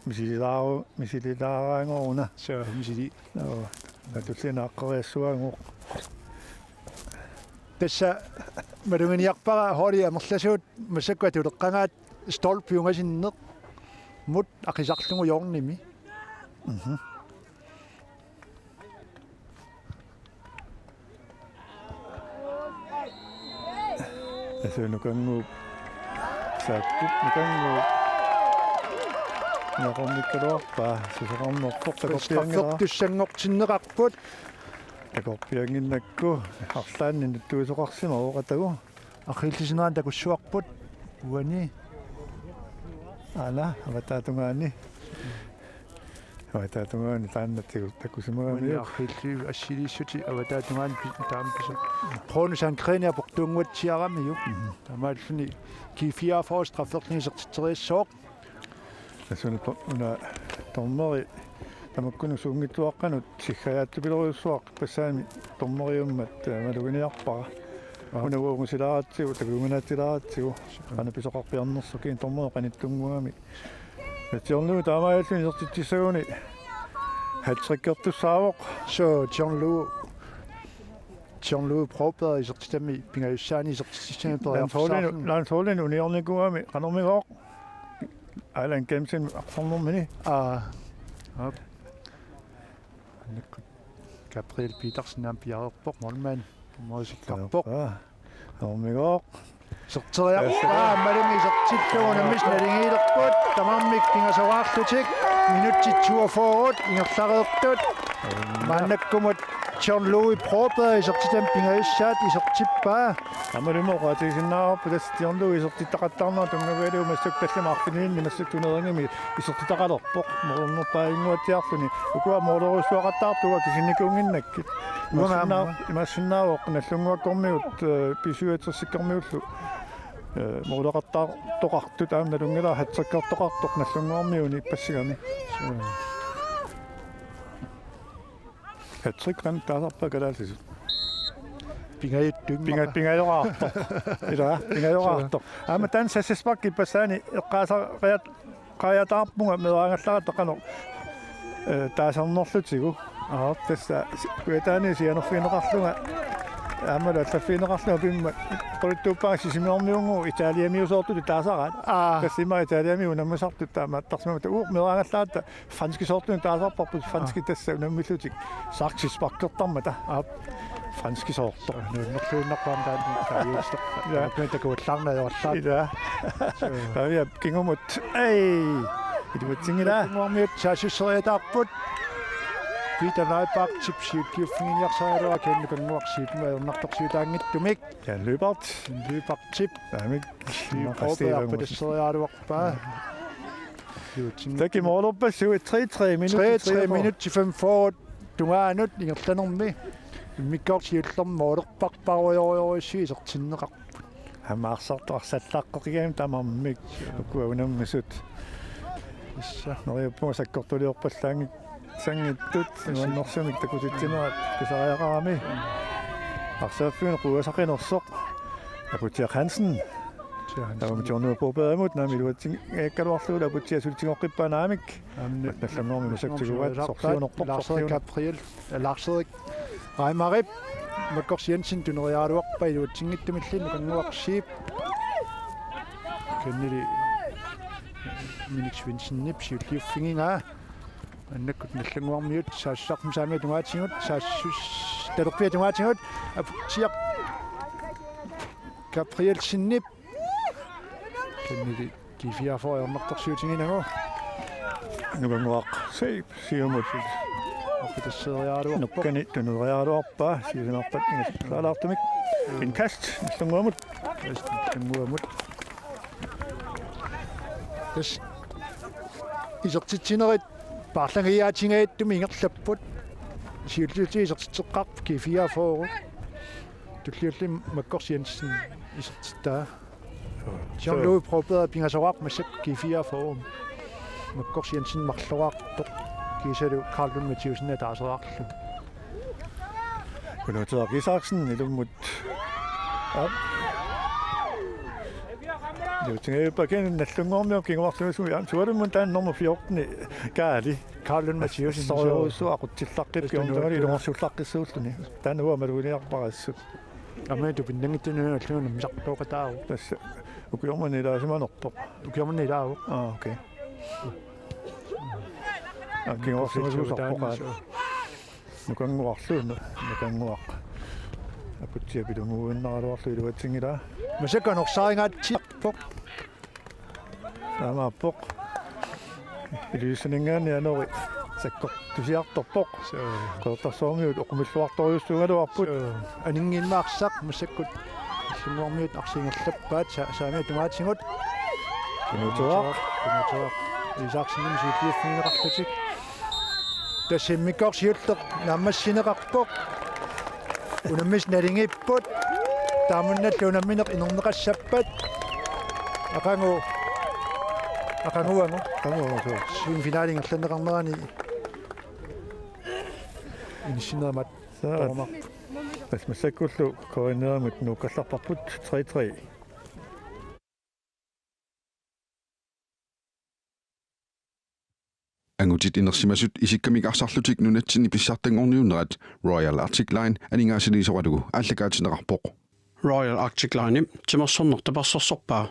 Misililaaru-, misililaaraanngoruna. Suu, misili. Joo. Natulliinaaqqeriassuaanngooq. Tassa maluginiarpara holdi amerlasuut massakkut atuleqqagaat stolpiungasinneq mut aqisarlugu hjørnemi. Mhm. Tassa nukannguup, Saakkup nukannguup niaqornikkaluarpaa, susoqarnerpoq, takorpianngilaq. Straffertussanngortinneqarput. Takorpiannginnakku arlaannik nuttuisoqarsimavoq atagu. Aqqillisineranik takussuarput uani. Aana, avataatungaani. Avataatungaani taanna tigu-, takusimagamiuk. Uani aqqilliup assiliissutit avataatungaani pi-, taama pisoq. Bruno Sandgrenia portuunnguatsiaramiuk. Mhm. Taamaalluni G-fireogfyrre strafferluni isertitseriassooq. Tassa una to-, una dommeri tamakkuninnga suunngitsuaqqanut siggajaatsupilorujussuaq qippassaani dommeriummat, eh, maluginiarpara. Aa. Una uagusilaaratsigu, takujuminaatsilaaratsigu. Qanoq pisoqarpiarnersoq kiinara dommeri qanittunnguugami. John Louis taamaalilluni isertitsissaguni hattrickertussaavoq. Suu, John Louis, John Louis Broberg isertitami pingajussaani isertitsissaguni periarfissaqarluni. Lance Hollini, Lance Hollini uniornikuugami qanormigooq. Allan Kempsen arsarnermini. Aa. Aap. Annakkut Gabriel Petersen aamma piareerpoq, målmand. Dommerissikkarpoq. Aa. Qanormigooq. Iserteriarpaa, aammalumi isertillugu unammisut naligiilerput, tamarmik pingasoraarlutik, minutsit toogfyrre ingerlareertut. Maannakkumut John Louis Broberg isertitami pingajussaat isertippaa. Aamma ilumut oqaatigisinnaavarput tassa John Louis isertitaqattaarnera tunngavigalugu massakkut tallimat arfinilinnik massakkut tuneringami isertitaqalerpoq. Moornerpaajunnguatsiarluni. Ukua moornerujussuaqattaartut kisinnikuunnginnakkit. Uanga aamma. Imaassinnaavoq Nagdlunguakkormiut, eh, B syvogtressikkormiullu. Eh, mooleqattaartoqartut aamma nalunngilara hattrickertoqartoq Nagdlunguarmiuni ippassigami. Hattrick qanoq taasarpaat kalaallisut? Pingajuttuimmata. Pinga-, pingajoraartoq. Ilaa, pingajoraartoq. Aamma taanna sassaspark ippassaani eqqaasariat-, qajataarpunga meeraagallaratta qanoq, eh, taasarnerlutigu. Aap, tassa si-, Kujataani sianerfigineqarlunga aammalu allaffigineqarlunga pimma quluttuuppaanga Sisimiormiunnguup Italiamiusoortutut taasaraat. Aa. Tassa immaqa Italiami unammisartut taamaattarsimammata uagut meeraagallaratta franskisoortunik taasarparput, franskit tassa unammillutik saksisparkertarmata. Aap. Franskisoortoq. Nuannerluinnarpoq aamma taanna taajuusta. Ja. Takuallaarneq ajorallaat. Ilaa. Suu. Pavia kingumut. Ei! Iluatsinngilaa. Nagdlunguarmiut saassusseriataarput. Peter Neubartip siulliuffiginiarsarigaluarpoq, Ken Nukannguaq siipimut ajornartorsiutaanngitsumik. Jan Lyberth. Lyberthip. Aamma. Liv Broberg arpatasseriaraluarpaa. Iluatsinngitsumik. Takumoorluarpassuit tre tre minut. Tre tre minut til fem fyrre. Tungaanut ingerlanermi immikkoortoq siullermik moolerparparujorujussuit isertinneqarput. Aamma arsartoq arsallaqqeqigami tamarmik ukua unammisut. Tassa. Neriuppunga sakkortuliorpallaanngitsanngitsut nuannersumik takutitsinerat pisariaqarami. Arsaaffiuneq qujasaqinersoq. Aputsiaq Hansen. Aputsiaq Hansen. Taama John Brobergimut naamik iluatsinngikkaluarlugu Aputsiaq sulitigoqqippaa naamik. Aamma Nagdlunguarmiut massakkut tiguaat, sorliunerpoq, Lars-Erik sorliun-. Gabriel, eh, Lars-Erik Reimarip, Makkorsi Jensen tuneriaraluarpaa iluatsinngitsumilli, Nukannguaq siip. Kennedy Minik Svendsenip siulliuffigigaa. Maannakkut Nagdlunguarmiut saassussarput saamiata tungaatigut, saassussat talerpiata tungaatigut, Aputsiaq Gabrielsenip. Kennedy G fireogfyrre ajornartorsiutiginagu. Nukannguaq siip siumut. Arpatasseriaraluarpoq. Nukkani tuneriaraluarpaa, siusinarpat ingasaalaartumik. Indkast Nagdlunguamut. Indkast Nagdlunguamut. Tassa isertitsinerit paarlangajaatigaattumik ingerlapput. Siulliullutik isertitseqqaarput G fireogfyrre. Tulliulluni Makkorsi Jensen isertittaa. John Louis Broberg pingasoqaaq massakkut G fireogfyrre. Makkorsi Jensen marloraartoq. Kiisalu Karl Lund Mathiussen ataaseraarlugu. Kunuuteeraq Isaksen ilummut. Aap. Iluatsingajuppaa Ken Nagdlunguarmiup kinguartuusumi, aamma sualummut taanna nummer fjorten Kaali. Karl Lund Mathiussen. Sorujussuaq aqutsillaqqippoq, tassa kingorna tamanili ilungersullaqqissuulluni. Taanna uanga maluginiarpara assut. Aamma tupinnanngitsunik allugu nammisartooqataavoq. Tassa ukiormanna ilaasimanerpoq. Ukiormanna ilaavoq. Aa, okay. Aa, kinguarsimasuusarpoq. Suu. Nukannguarlu, nu-, Nukannguaq. Aputsiaq pilunguinnaraluarlugu iluatsinngilaa. Massakkut anorsaringaatsiarpoq. Taamaappoq. Ilulissaninngaanniit anori sakkortusiartorpoq. Suu. Qeqertarsuarmiut oqumilluartorujussuugaluarput. Suu. Aninngiinnaarsaq massakkut Nagdlunguarmiut arsaq ingerlappaat sa-, saamiata tungaatigut. Kunuuteeraq. Kunuuteeraq. Isaksenimit siulliuffigineqarlutik. Tassa immikkoortoq siulleq naammassineqarpoq. Unammisut naligiipput. Taamunnallu unammineq inerneqassappat. Aqagu. Aqaguagu. Aqaguagu, suu. Semifinali ingerlanneqarnerani inissinnerat. Suu. Torumarput. Mas-, massakkullu K N R-imut nuukkallarparput tre tre. Angutit inersimasut isikkamik arsarlutik nunatsinni pissartanngorniunnerat Royal Arctic Line aningaasaliisoralugu aallakaatinneqarpoq. Royal Arctic Line timersorneq tapersersorpaa.